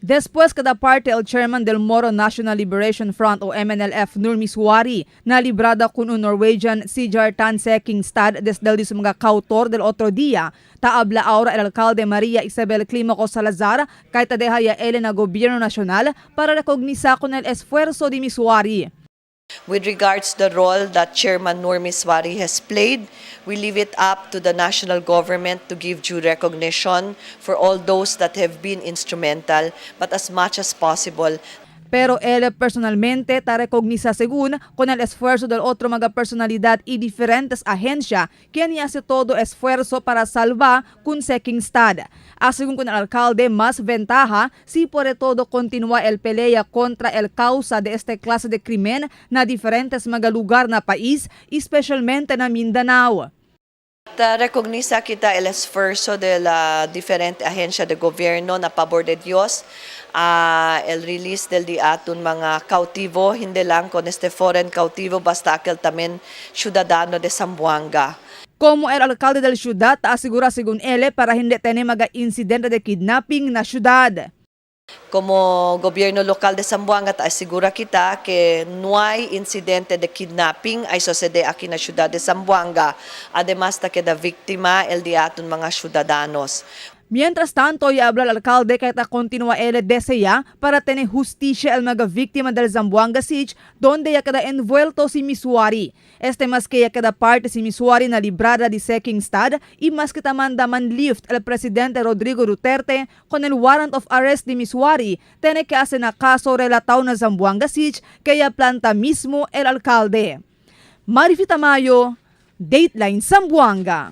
Después kada parte el chairman del Moro National Liberation Front o MNLF, Nur Misuari, na librada con un Norwegian si Jartan Sekkingstad desde el mga kautor del otro día, ta habla ahora el alcalde María Isabel Clímaco Salazar kahit deja ya él na gobierno nacional para recognizar con el esfuerzo de Misuari. With regards the role that Chairman Nur Misuari has played, we leave it up to the national government to give due recognition for all those that have been instrumental, but as much as possible, Pero él personalmente ta recogniza según con el esfuerzo del otro mga personalidad y diferentes agencia quien hace todo esfuerzo para salvar con Sekkingstad. Asegún con el alcalde, más ventaja si por todo continúa el pelea contra el causa de este clase de crimen na diferentes mga lugar na país, especialmente na Mindanao. Ta recogniza kita el esfuerzo de la diferente agencia de gobierno na pabor de Dios, el release del di aton mga cautivo, hindi lang con este foreign cautivo, basta aquel también ciudadano de Zamboanga. Como el alcalde del ciudad asegura según él para hindi tener mga incidente de kidnapping na ciudad. Como gobierno local de Zamboanga, ta asegura kita que no hay incidente de kidnapping ay sucede aquí na ciudad de Zamboanga. Además, ta queda víctima el di aton mga ciudadanos. Mientras tanto, ya habla el alcalde que ta continúa él desea para tener justicia al mga víctima del Zamboanga Siege, donde ya queda envuelto si Misuari. Este más que ya queda parte si Misuari na librada de Sekkingstad y más que manda man lift el presidente Rodrigo Duterte con el warrant of arrest de Misuari, tiene que hacer na caso relatado na Zamboanga Siege que ya planta mismo el alcalde. Marifi Tamayo, Dateline Zamboanga.